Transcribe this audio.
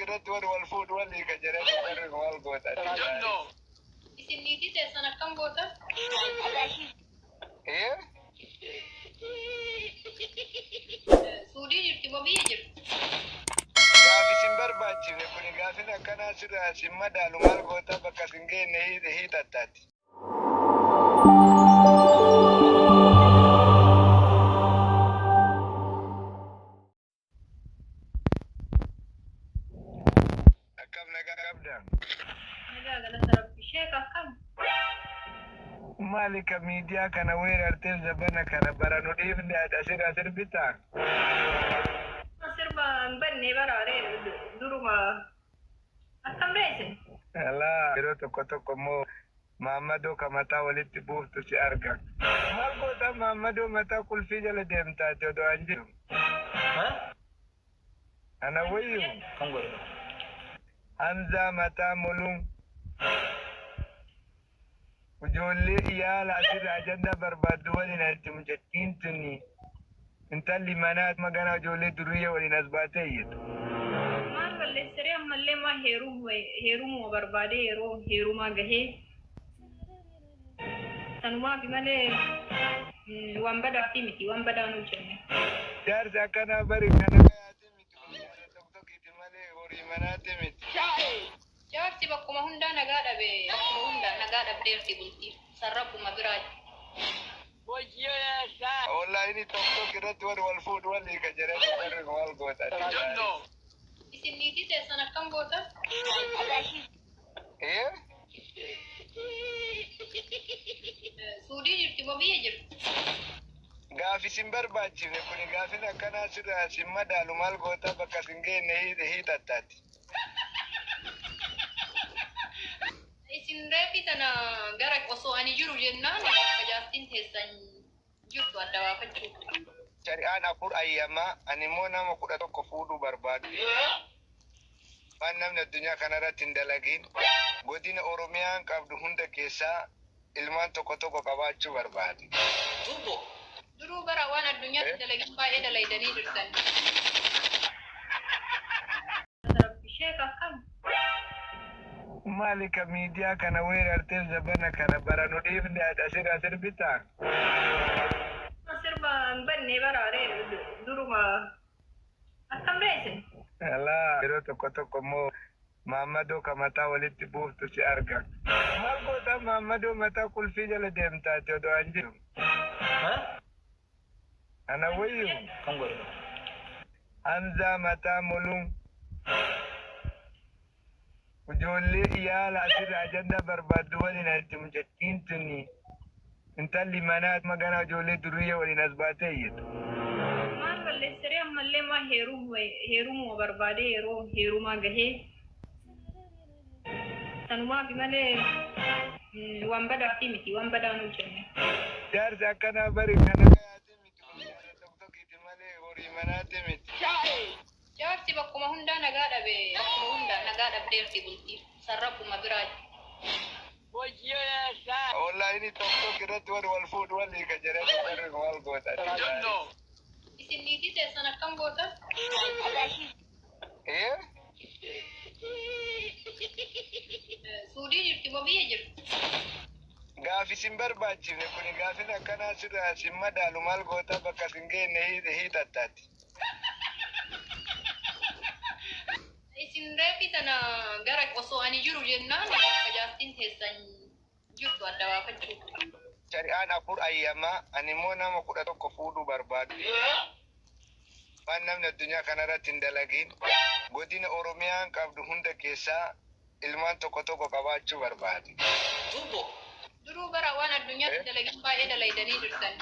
tok irratti warri wal fuudhu wal hiika jedhanii warri maal goota? Isin niitii teessan akkam gootan? Eh? Suudii jirti moo biyya jirti? Gaafi sin barbaachifne kuni gaafin akkanaa sirraa sin madaalu maal goota bakka sin geenne hiixattaati. Akkam nagaa qabda? Nagaa galata Rabbi. Sheek akkam? Maali ka miidiyaa kana weerarteef zabana kana bara nu dhiifne ati asirraa sirbitaa? Sirba hin banne baraaree duruma akkam ree isin? Alaa yeroo tokko tokko immoo Maammadoo ka mataa walitti buuftu si arga. Maal goota Maammadoo mataa qulfii jala deemta ati odoo an jiru. Ana wayyu. Hamzaa mataa moluu. Ijoollee yaala asirra ajandaa barbaaddu waliin ati mucattiin tuni intalli manaa magana ijoollee durriyyee waliin as baatee iyyatu. Maal balleessiree ammallee maa heerumuma barbaadee yeroo heerumaa gahee sanumaafi malee waan badaafi miti waan badaa nu hojjenne. Jaarsi akkanaa bari kana gayaati miti horii tokkotti malee horii manaati miti. Jaarsi bakkuma hundaa nagaa dhabe bakkuma hundaa nagaa dhabdeerti bultii san rabbuma biraa. Onlaayinii tokko irratti warri wal fuudhu wal hiika jedhanii warri maal goota? Isin niitii teessan akkam gootan? Eh? Suudii jirti moo biyya jirti? Gaafi sin barbaachifne kuni gaafin akkanaa sirraa sin madaalu maal goota bakka sin geenne hiixattaati. Isin reefi tana gara osoo ani jiru jennaan bakka jaartiin teessan jirtu adda baafachuu. Shari'aan afur ayyamaa ani immoo nama 11 fuudhuu barbaadu. Waan namni addunyaa kanarratti hin dalagin godina Oromiyaan qabdu hunda keessaa ilmaan tokko tokko qabaachuu barbaade. Duruu bara waan addunyaatti dalagin baay'ee dalaydanii jirtan. Sheek akkam? Maali ka miidiyaa kana weerarteef zabana kana bara nu dhiifne ati asirraa sirbitaa? Sirba hin banne baraaree duruma akkam ree isin? Alaa yeroo tokko tokko immoo Maammadoo ka mataa walitti buuftu si arga. Maal goota Maammadoo mataa qulfii jala deemta ati odoo an jiru. Ana wayyu. Hamzaa mataa moluu. Ijoollee yaala asirra ajandaa barbaaddu waliin ati mucattiin tuni intalli manaa magana ijoollee durriyyee waliin as baatee iyyatu. Maal balleessiree ammallee maa heerumuma barbaadee yeroo heerumaa gahee sanumaafi malee waan badaafi miti waan badaa nu hojjenne. Jaarsi akkanaa bari kana gayaati miti horii tokkotti malee horii manaati miti. Jaarsi bakkuma hundaa nagaa dhabe bakkuma hundaa nagaa dhabdeerti bultii san rabbuma biraa. Onlaayinii tokko irratti warri wal fuudhu wal hiika jedhanii warri maal goota? Isin niitii teessan akkam gootan? Eh? Suudii jirti moo biyya jirti? Gaafi sin barbaachifne kuni gaafin akkanaa sirraa sin madaalu maal goota bakka sin geenne hiixattaati. Isin reefi tana gara osoo ani jiru jennaan bakka jaartiin teessan jirtu adda baafachuu. Shari'aan afur ayyamaa ani immoo nama 11 fuudhuu barbaadu. Waan namni addunyaa kanarratti hin dalagin godina Oromiyaan qabdu hunda keessaa ilmaan tokko tokko qabaachuu barbaade. Duruu bara waan addunyaatti dalagin baay'ee dalaydanii jirtan.